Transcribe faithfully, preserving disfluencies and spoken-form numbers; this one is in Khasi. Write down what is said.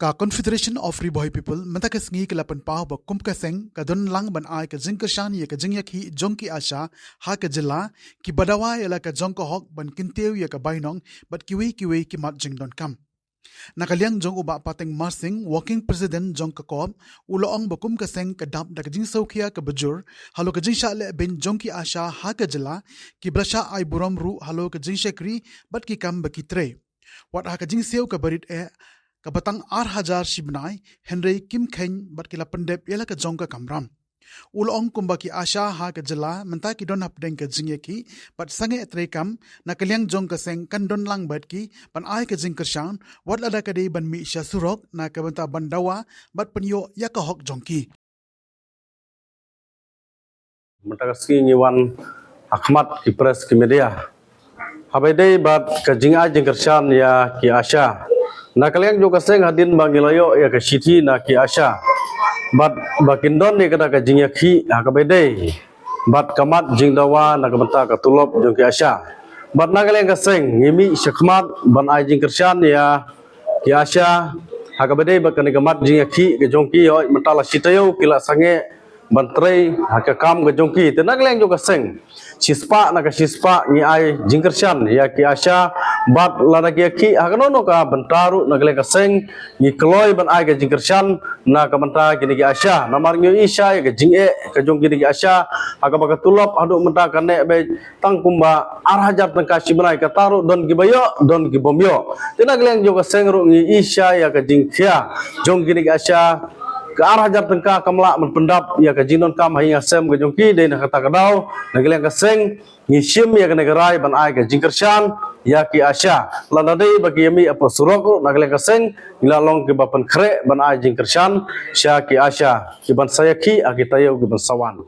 Ka Confederation of Ri Bhoi People mynta ka sngi ka la pynpaw ba kum ka seng ka don lang ban ai ka jingkyrshan ïa ka jingïakhih jong ki ASHA ha ka jylla, kiba dawa ïa la ka jong ka hok ban kyntiew ïa ka bainong bad kiwei kiwei ki mat jingdonkam. Na ka liang jong u Bah Pateng Marsing, Working President jong ka CORP, u la ong ba kum ka seng ka dap da ka jingsngewkhia kaba jur halor ka jingshah lehbeiñ jong ki ASHA ha ka jylla, kiba la shah ai burom ruh halor ka jingshakri bad ki kam ba ki trei. Wat ha ka jingsiew kaba rit eh, kaba tang ar hajar shi bnai, hynrei kim kheiñ bad ki la pyndep ïa la ka jong ka kamram. U la ong kumba ki ASHA ha ka jylla mynta ki don hapdeng ka jingïakhih bad sangeh treikam, na ka liang jong ka seng kan don lang bad ki ban ai ka jingkyrshan, wat lada ka dei ban mih sha surok na ka bynta ban dawa bad pynïoh ïa ka hok jong ki. Mynta ka sngi ngi wan ha khmat ki press ki media haba ïadei bad ka jingai jingkyrshan ïa ki ASHA. Na ka liang jong ka seng, hadien ba ngi la ïoh ïa ka shithi na ki ASHA bad ba kin don ïa kata ka jingïakhih ha kaba ïadei bad ka mat jingdawa na ka bynta ka tulop jong ki ASHA. Bad na ka liang ka seng ngi mih sha khmat ban ai jingkyrshan ïa ki ASHA ha kaba ïadei bad kane ka mat jingïakhih ka jong ki, ïoh mynta la shi taïew ki la sangeh ban trei ha ka kam ka jong ki. Te na ka liang jong ka seng, shispah na ka shispah ngi ai jingkyrshan ïa ki ASHA bad lada ki ïakhih ha kano kano ka bynta ruh na ka liang ka seng ngi kloi ban ai ka jingkyrshan na ka bynta kine ki ASHA. Namar ngi ïohi shai ka jingeh ka jong kine ki ASHA ha kaba ka tulop haduh mynta ka neh beit tang kumba ar hajar tyngka shi bnai, kata ruh don kiba ïoh, don kibym ïoh. Te na ka liang jong ka seng ruh ngi ïohi shai ïa ka jingkhia jong kine ki ASHA, ka ar hajar tyngka kam lah ban pyndap ïa ka jingdonkam ha ïing ha sem ka jong ki. Dei na kata ka daw na ka liang ka seng ngi shim ïa kane ka rai ban ai ka jingkyrshan ïa ki ASHA. Lada dei ba ki ïa mih hapoh surok ruh na ka liang ka seng ngi la long kiba pynkhreh ban ai jingkyrshan sha ki ASHA kiban sa ïakhih ha ki taïew kiban sa wan.